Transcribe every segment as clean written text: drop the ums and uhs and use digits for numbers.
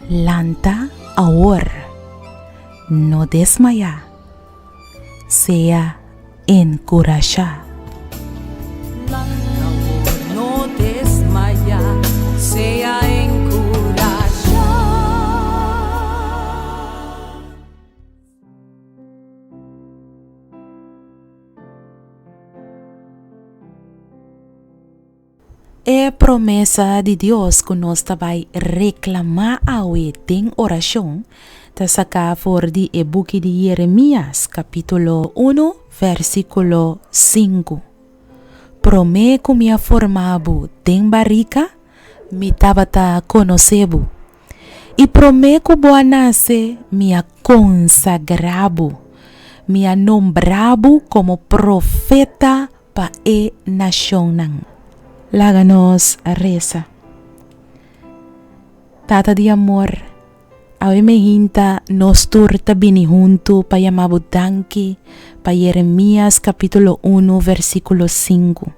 Lanta awor, no desmayá, sea enkurashá. Lanta awor, no desmayá, sea enkurashá. E promesa di Dios ku nos ta bai reklamá awe den orashon ta saká for di e buki di Yeremías kapítulo unu vèrsikulo sinku, Promé ku mi a forma bo den barika, mi tabata konosé bo, i promé ku bo a nase, mi a konsagrá bo, mi a nombrá bo komo profeta pa e nashonnan. Laga nos resa. Tata di amor, awe mehinta nos tur ta bini huntu pa yama bo danki pa Yeremías kapítulo unu versíkulo sinku.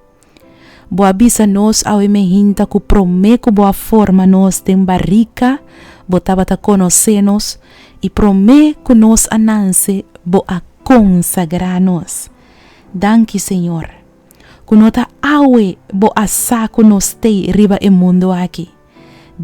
Bo a bisa nos awe mehinta ku promé ku bo a forma nos den barika bo tabata konosé nos i promé ku nos a nanse bo a konsagrá nos. Danki Señor, ku no ta awe bo a sa ku nos tei riba e mundu aki.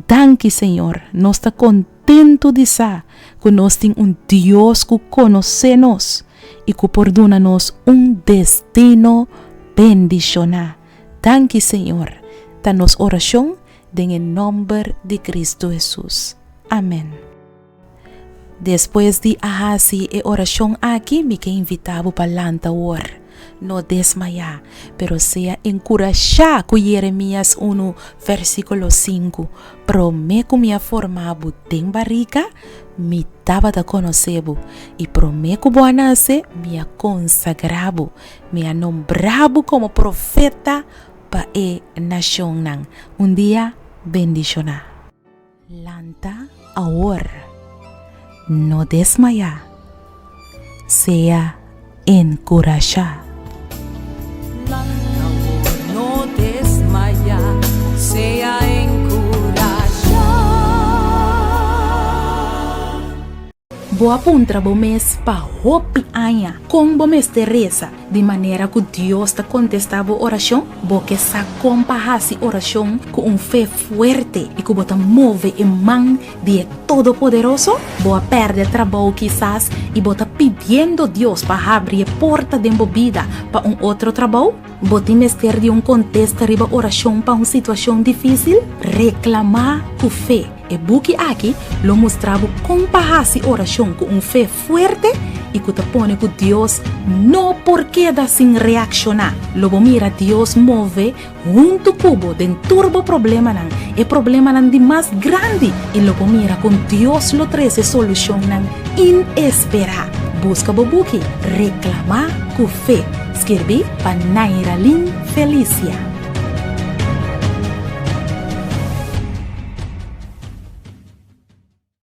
Danki Señor, nos ta kontentu di sa ku nos tin un Dios ku konosé nos i ku por duna nos un destino bendishoná. Danki Señor, ta nos orashon den e nòmber di Kristu Hesus. Amèn. Despues di a hasi e orashon aki, mi ke invitá bo pa lanta awor. No desmayá, pero sea enkurashá ku Yeremías unu, versíkulo sinku, Promé ku mi a forma bo den barika, mi tabata konosé bo, i promé ku bo a nase, mi a konsagrá bo, mi a nombrá bo komo profeta pa e nashonnan. Un dia bendishoná. Lanta awor, no desmayá, sea enkurashá. Lanta awor, no desmayá, sea enkurashá. Bo a puntra bo mes pa hopi aña kon bo mester resa di manera ku Dios ta kontestá bo orashon? Bo ke sa kon pa hasi orashon ku un fe fuerte i ku bo ta move e man di e Todopoderoso? Bo a pèrdè trabou kisas i bo ta pidiendo Dios pa habri e porta den bo bida pa un otro trabou? Bo tin mester di un kontesta riba orashon pa un situashon difísil? Reklamá ku fe! E buki aki lo mustra bo kon pa hasi orashon ku un fe fuerte i ku ta pone ku Dios no por keda sin reakshoná. Lo bo mira Dios move huntu ku bo den tur bo problemanan, e problemanan di mas grandi, i lo bo mira kon Dios lo trese solushonnan inesperá. Buska bo buki Reklamá ku Fe, skirbí pa Nairalyn Felicia.